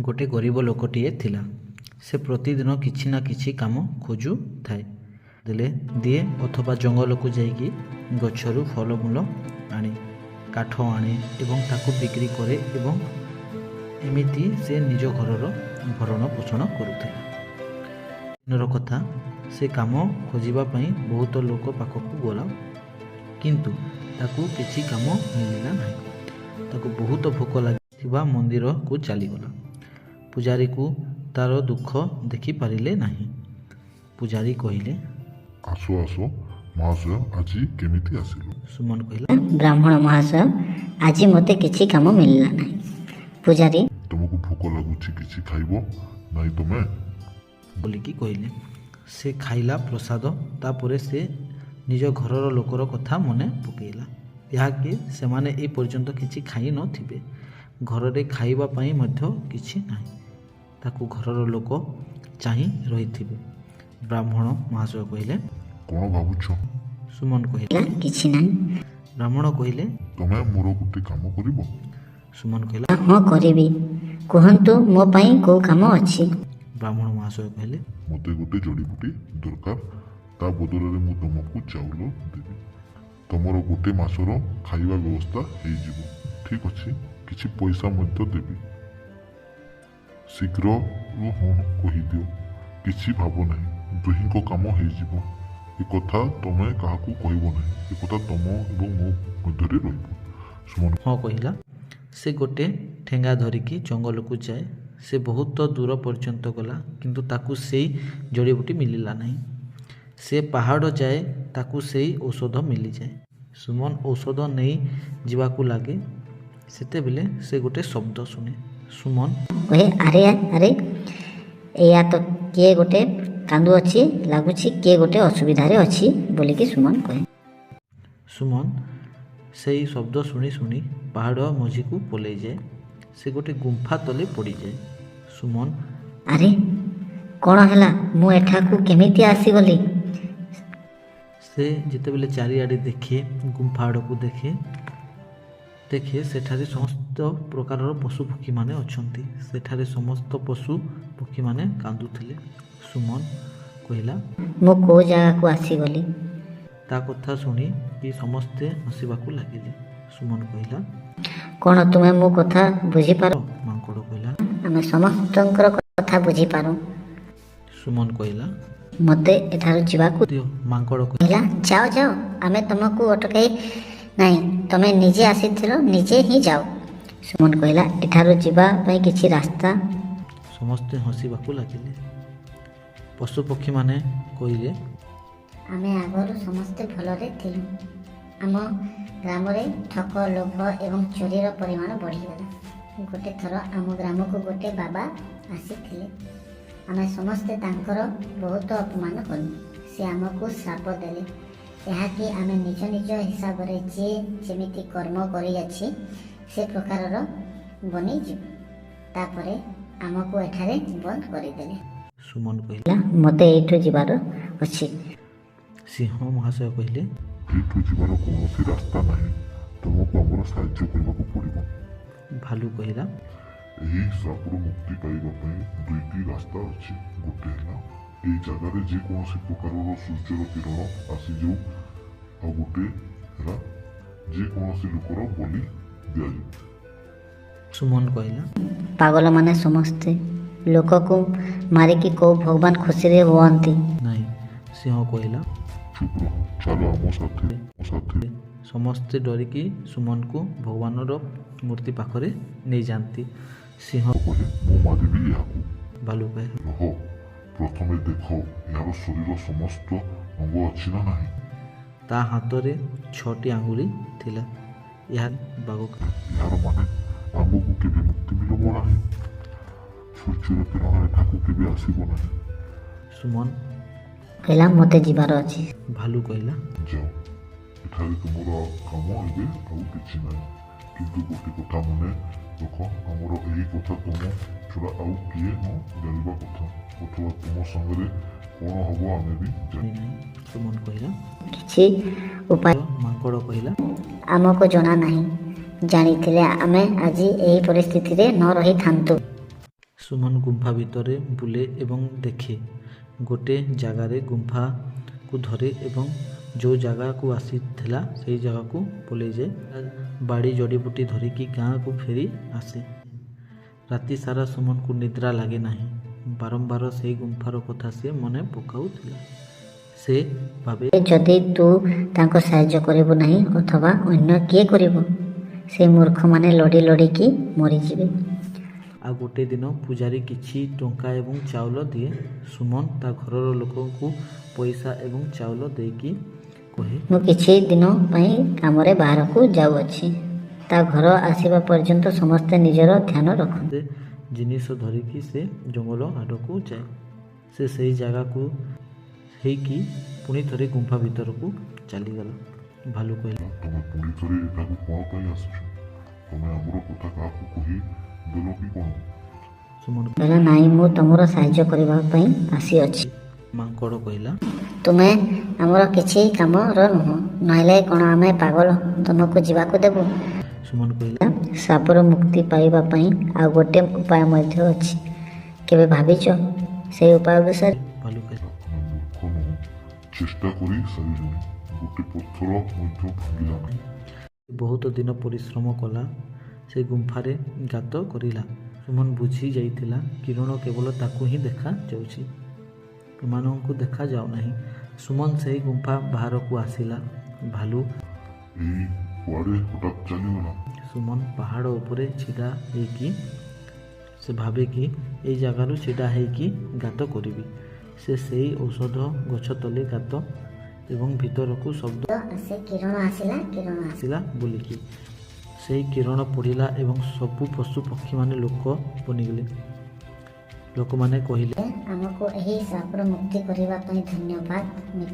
ଗୋଟେ ଗରିବ ଲୋକଟିଏ ଥିଲା। ସେ ପ୍ରତିଦିନ କିଛି ନା କିଛି କାମ ଖୋଜୁଥାଏ। ଦେଲେ ଦିଏ ଅଥବା ଜଙ୍ଗଲକୁ ଯାଇକି ଗଛରୁ ଫଳମୂଳ ଆଣେ, କାଠ ଆଣେ ଏବଂ ତାକୁ ବିକ୍ରି କରେ ଏବଂ ଏମିତି ସେ ନିଜ ଘରର ଭରଣ ପୋଷଣ କରୁଥିଲା। ଦିନର କଥା, ସେ କାମ ଖୋଜିବା ପାଇଁ ବହୁତ ଲୋକ ପାଖକୁ ଗଲା, କିନ୍ତୁ ତାକୁ କିଛି କାମ ମିଳିଲା ନାହିଁ। ତାକୁ ବହୁତ ଭୋକ ଲାଗିଥିବା ମନ୍ଦିରକୁ ଚାଲିଗଲା। ପୂଜାରୀକୁ ତାର ଦୁଃଖ ଦେଖିପାରିଲେ ନାହିଁ। ପୂଜାରୀ କହିଲେ, ଆସ ଆସ ମହାଶୟ, ଆଜି କେମିତି ଆସିଲ? ସୁମନ କହିଲା, ବ୍ରାହ୍ମଣ ମହାଶୟ, ଆଜି ମୋତେ କିଛି କାମ ମିଳିଲା ନାହିଁ। ପୂଜାରୀ ତମକୁ ଭୋକ ଲାଗୁଛି, କିଛି ଖାଇବ ନାହିଁ ତମେ? ବୋଲିକି କହିଲେ। ସେ ଖାଇଲା ପ୍ରସାଦ। ତାପରେ ସେ ନିଜ ଘରର ଲୋକର କଥା ମନେ ପକେଇଲା, ଏହାକି ସେମାନେ ଏ ପର୍ଯ୍ୟନ୍ତ କିଛି ଖାଇ ନଥିବେ, ଘରରେ ଖାଇବା ପାଇଁ ମଧ୍ୟ କିଛି ନାହିଁ, ତାକୁ ଘରର ଲୋକ ଚାହିଁ ରହିଥିବେ। ବ୍ରାହ୍ମଣ ମହାଶୟ କହିଲେ, କଣ ଭାବୁଛ? ସୁମନ କହିଲା, କିଛି ନାହିଁ। ବ୍ରାହ୍ମଣ କହିଲେ, ତମେ ମୋର ଗୋଟେ କାମ କରିବ? ସୁମନ କହିଲା, ହଁ, କରିବି, କୁହନ୍ତୁ ମୋ ପାଇଁ କୋଉ କାମ ଅଛି? ବ୍ରାହ୍ମଣ ମହାଶୟ କହିଲେ, ମୋତେ ଗୋଟେ ଜଡ଼ିବୁଟି ଦରକାର, ତା ବଦଳରେ ମୁଁ ତମକୁ ଚାଉଳ ଦେବି। ତମର ଗୋଟେ ମାସର ଖାଇବା ବ୍ୟବସ୍ଥା ହେଇଯିବ। ଠିକ ଅଛି, କିଛି ପଇସା ମଧ୍ୟ ଦେବି। ଶୀଘ୍ରରୁ ହଁ କହିଦିଅ, କିଛି ଭାବ ନାହିଁ, ଦୁହିଁଙ୍କ କାମ ହେଇଯିବ। ଏକଥା ତମେ କାହାକୁ କହିବ ନାହିଁ, ଏକଥା ତମ ଏବଂ ମୋ ମଧ୍ୟରେ ରହିବ। ସୁମନ ହଁ କହିଲା। ସେ ଗୋଟେ ଠେଙ୍ଗା ଧରିକି ଜଙ୍ଗଲକୁ ଯାଏ। ସେ ବହୁତ ଦୂର ପର୍ଯ୍ୟନ୍ତ ଗଲା, କିନ୍ତୁ ତାକୁ ସେଇ ଜଡ଼ିବୁଟି ମିଳିଲା ନାହିଁ। ସେ ପାହାଡ଼ ଯାଏ, ତାକୁ ସେଇ ଔଷଧ ମିଳିଯାଏ। ସୁମନ ଔଷଧ ନେଇ ଯିବାକୁ ଲାଗେ। ସେତେବେଳେ ସେ ଗୋଟେ ଶବ୍ଦ ଶୁଣେ। ସୁମନ କହେ, ଆରେ ଆରେ, ଏଇଆ ତ କିଏ ଗୋଟେ କାନ୍ଦୁଅଛି, ଲାଗୁଛି କିଏ ଗୋଟେ ଅସୁବିଧାରେ ଅଛି ବୋଲିକି ସୁମନ କହେ। ସୁମନ ସେଇ ଶବ୍ଦ ଶୁଣି ଶୁଣି ପାହାଡ଼ ମଝିକୁ ପଲେଇଯାଏ। ସେ ଗୋଟେ ଗୁମ୍ଫା ତଲେ ପଡ଼ିଯାଏ। ସୁମନ ଆରେ, କ'ଣ ହେଲା? ମୁଁ ଏଠାକୁ କେମିତି ଆସିଗଲି? ସେ ଯେତେବେଳେ ଚାରିଆଡ଼େ ଦେଖେ, ଗୁମ୍ଫା ଆଡ଼କୁ ଦେଖେ, ଦେଖେ ସେଠାରେ ସମସ୍ତ ପ୍ରକାରର ପଶୁ ପକ୍ଷୀମାନେ ଅଛନ୍ତି। ସେଠାରେ ସମସ୍ତ ପଶୁ ପକ୍ଷୀମାନେ କାନ୍ଦୁଥିଲେ। ସୁମନ କହିଲା, ମୁଁ କୋଉ ଜାଗାକୁ ଆସିଗଲି? ତା କଥା ଶୁଣିକି ସମସ୍ତେ ହସିବାକୁ ଲାଗିଲେ। ସୁମନ କହିଲା, କ'ଣ ତୁମେ ମୋ କଥା ବୁଝିପାର? ମାଙ୍କଡ଼ କହିଲା, ଆମେ ସମସ୍ତଙ୍କର କଥା ବୁଝିପାରୁ। ସୁମନ କହିଲା, ମୋତେ ଏଠାରୁ ଯିବାକୁ ଦିଅ। ମାଙ୍କଡ଼ କହିଲା, ଯାଅ ଯାଅ, ଆମେ ତୁମକୁ ଅଟକାଇ ନାହିଁ, ତମେ ନିଜେ ଆସିଥିଲ, ନିଜେ ହିଁ ଯାଅ। ସୁମନ କହିଲା, ଏଠାରୁ ଯିବା ପାଇଁ କିଛି ରାସ୍ତା? ସମସ୍ତେ ହସିବାକୁ ଲାଗିଲେ। ପଶୁ ପକ୍ଷୀମାନେ କହିଲେ, ଆମେ ଆଗରୁ ସମସ୍ତେ ଭଲରେ ଥିଲୁ। ଆମ ଗ୍ରାମରେ ଠକ, ଲୋଭ ଏବଂ ଚୋରିର ପରିମାଣ ବଢ଼ିଗଲା। ଗୋଟେ ଥର ଆମ ଗ୍ରାମକୁ ଗୋଟେ ବାବା ଆସିଥିଲେ। ଆମେ ସମସ୍ତେ ତାଙ୍କର ବହୁତ ଅପମାନ କଲୁ। ସେ ଆମକୁ ଶ୍ରାପ ଦେଲେ, ଏହାକି ଆମେ ନିଜ ନିଜ ହିସାବରେ ଯିଏ ଯେମିତି କର୍ମ କରିଅଛି ସେ ପ୍ରକାରର ବନିଯିବୁ। ତାପରେ ଆମକୁ ଏଠାରେ ବନ୍ଦ କରିଦେଲେ। ସୁମନ କହିଲା, ମୋତେ ଏଇଠୁ ଯିବାର ଅଛି। ସିଂହ ମହାଶୟ କହିଲେ, ଏଇଠୁ ଯିବାର କୌଣସି ରାସ୍ତା ନାହିଁ, ତମକୁ ଆମର ସାହାଯ୍ୟ କରିବାକୁ ପଡ଼ିବ। ଭାଲୁ କହିଲା, ଏହି ଶ୍ରାପରୁ ମୁକ୍ତି ପାଇବା ପାଇଁ ଦୁଇଟି ରାସ୍ତା ଅଛି। ଗୋଟେ ହେଲା ଏଇ ଜାଗାରେ ଯେକୌଣସି ପ୍ରକାରର ସୂର୍ଯ୍ୟର କିରଣ ଆସିଯାଉ, ଆଉ ଗୋଟେ ହେଲା ଯେକୌଣସି ଲୋକର ବଳି ଦିଆଯିବ। ସୁମନ କହିଲା, ପାଗଳମାନେ ସମସ୍ତେ, ଲୋକକୁ ମାରିକି କୋଉ ଭଗବାନ ଖୁସିରେ ହୁଅନ୍ତି? ନାହିଁ। ସିଂହ କହିଲା, ଚୁପ୍ ରହ, ଚାଲ ଆମ ସାଥିରେ, ମୋ ସାଥିରେ। ସମସ୍ତେ ଡରିକି ସୁମନକୁ ଭଗବାନର ମୂର୍ତ୍ତି ପାଖରେ ନେଇଯାଆନ୍ତି। ସିଂହ କହେ, ମୁଁ ମାରିବି ଏହାକୁ। ଭାଲୁ କହେ, ରହ, ପ୍ରଥମେ ଦେଖ ଏହାର ଶରୀର ସମସ୍ତ ଅଙ୍ଗ ଅଛି ନା ନାହିଁ। ତା ହାତରେ 6ଟି ଆଙ୍ଗୁଳି ଥିଲା। ଏହା ବାଘ ଏହାର ମାନେ ଆମକୁ କେବେ ମୁକ୍ତି ମିଳିବ ନାହିଁ, ସୂର୍ଯ୍ୟର କିରଣ ଏଠାକୁ କେବେ ଆସିବ ନାହିଁ। ସୁମନ କହିଲା, ମୋତେ ଯିବାର ଅଛି। ଭାଲୁ କହିଲା, ଯାଅ, ଏଠାରେ ତୁମର କାମ ଏବେ ଆଉ କିଛି ନାହିଁ। କିନ୍ତୁ ଗୋଟେ କଥା ମନେ ରଖ, ଆମର ଏହି କଥା ତୁମ ଛଡ଼ା ଆଉ କିଏ ନ ଜାଣିବା କଥା, ଅଥବା ତୁମ ସାଙ୍ଗରେ କଣ ହବ ଆମେ ବି ଜାଣି ନାହିଁ। ସୁମନ କହିଲା, କିଛି ଉପାୟ ମାଙ୍କଡ଼ କହିଲା, ଆମକୁ ଜଣା ନାହିଁ, ଜାଣିଥିଲେ ଆମେ ଆଜି ଏହି ପରିସ୍ଥିତିରେ ନ ରହିଥାନ୍ତୁ। ସୁମନ ଗୁମ୍ଫା ଭିତରେ ବୁଲେ ଏବଂ ଦେଖେ। ଗୋଟେ ଜାଗାରେ ଗୁମ୍ଫାକୁ ଧରେ ଏବଂ ଯେଉଁ ଜାଗାକୁ ଆସିଥିଲା ସେଇ ଜାଗାକୁ ପଲେଇଯାଏ। ବାଡ଼ି ଜଡ଼ିବୁଟି ଧରିକି ଗାଁକୁ ଫେରି ଆସେ। ରାତି ସାରା ସୁମନକୁ ନିଦ୍ରା ଲାଗେ ନାହିଁ। ବାରମ୍ବାର ସେଇ ଗୁମ୍ଫାର କଥା ସେ ମନେ ପକାଉଥିଲା। ସେ ଭାବେ, ଯଦି ତୁ ତାଙ୍କୁ ସାହାଯ୍ୟ କରିବୁ ନାହିଁ ଅଥବା ଅନ୍ୟ କିଏ କରିବ? ସେ ମୂର୍ଖମାନେ ଲଢ଼ି ଲଢ଼ିକି ମରିଯିବେ। ଆଉ ଗୋଟେ ଦିନ ପୂଜାରୀ କିଛି ଟଙ୍କା ଏବଂ ଚାଉଳ ଦିଏ। ସୁମନ ତା ଘରର ଲୋକଙ୍କୁ ପଇସା ଏବଂ ଚାଉଳ ଦେଇକି କହେ, ମୁଁ କିଛି ଦିନ ପାଇଁ କାମରେ ବାହାରକୁ ଯାଉଅଛି। ତା ଘର ଆସିବା ପର୍ଯ୍ୟନ୍ତ ସମସ୍ତେ ନିଜର ଧ୍ୟାନ ରଖନ୍ତୁ। ସେ ଜିନିଷ ଧରିକି ସେ ଜଙ୍ଗଲ ଆଡ଼କୁ ଯାଏ। ସେ ସେଇ ଜାଗାକୁ ହେଇକି ପୁଣି ଥରେ ଗୁମ୍ଫା ଭିତରକୁ ଚାଲିଗଲା। ଭାଲୁ କହିଲା, ତମେ ପୁଣି ଥରେ ଏଠାକୁ କ'ଣ ପାଇଁ ଆସିଛ? ତମେ ଆମର କଥା କାହାକୁ କହି ଦେଲ କି କ'ଣ? ସୁମନ କହିଲା, ନାହିଁ, ମୁଁ ତମର ସାହାଯ୍ୟ କରିବା ପାଇଁ ଆସିଅଛି। ମାଙ୍କଡ଼ କହିଲା, ତୁମେ ଆମର କିଛି କାମର ନୁହଁ। ନହେଲେ କ'ଣ ଆମେ ପାଗଳ ତୁମକୁ ଯିବାକୁ ଦେବୁ? ସୁମନ କହିଲା, ସାପରୁ ମୁକ୍ତି ପାଇବା ପାଇଁ ଆଉ ଗୋଟେ ଉପାୟ ମଧ୍ୟ ଅଛି। କେବେ ଭାବିଛ ସେଇ ଉପାୟ ବିଷୟରେ? ଭାଲୁ କହିଲା, ଆମେ ମୂର୍ଖ ନୁହଁ, ଚେଷ୍ଟା କରି ସାରିଲୁଣି, ଗୋଟେ ପଥର ମଧ୍ୟ ଭାଙ୍ଗିଲା ନାହିଁ। ବହୁତ ଦିନ ପରିଶ୍ରମ କଲା। ସେ ଗୁମ୍ଫାରେ ଗାତ କରିଲା। ସୁମନ ବୁଝି ଯାଇଥିଲା, କିରଣ କେବଳ ତାକୁ ହିଁ ଦେଖାଯାଉଛି, ଏମାନଙ୍କୁ ଦେଖାଯାଉନାହିଁ। ସୁମନ ସେହି ଗୁମ୍ଫା ବାହାରକୁ ଆସିଲା। ଭାଲୁ ଏଇ କୁଆଡ଼େ ହଠାତ୍ ଚାଲିଗଲା? ସୁମନ ପାହାଡ଼ ଉପରେ ଛିଡ଼ା ହେଇକି ସେ ଭାବେ କି ଏଇ ଜାଗାରୁ ଛିଡ଼ା ହେଇକି ଗାତ କରିବି। ସେ ସେଇ ଔଷଧ ଗଛ ତଳେ ଗାତ ଏବଂ ଭିତରକୁ ଶବ୍ଦ ସେ କିରଣ ଆସିଲା, କିରଣ ଆସିଲା ବୋଲିକି ସେଇ କିରଣ ପଡ଼ିଲା ଏବଂ ସବୁ ପଶୁ ପକ୍ଷୀମାନେ ଲୋକ ବନିଗଲେ। ଲୋକମାନେ କହିଲେ, ଆମକୁ ଏହି ସାପରୁ ମୁକ୍ତି କରିବା ପାଇଁ ଧନ୍ୟବାଦ ମିତ୍ର।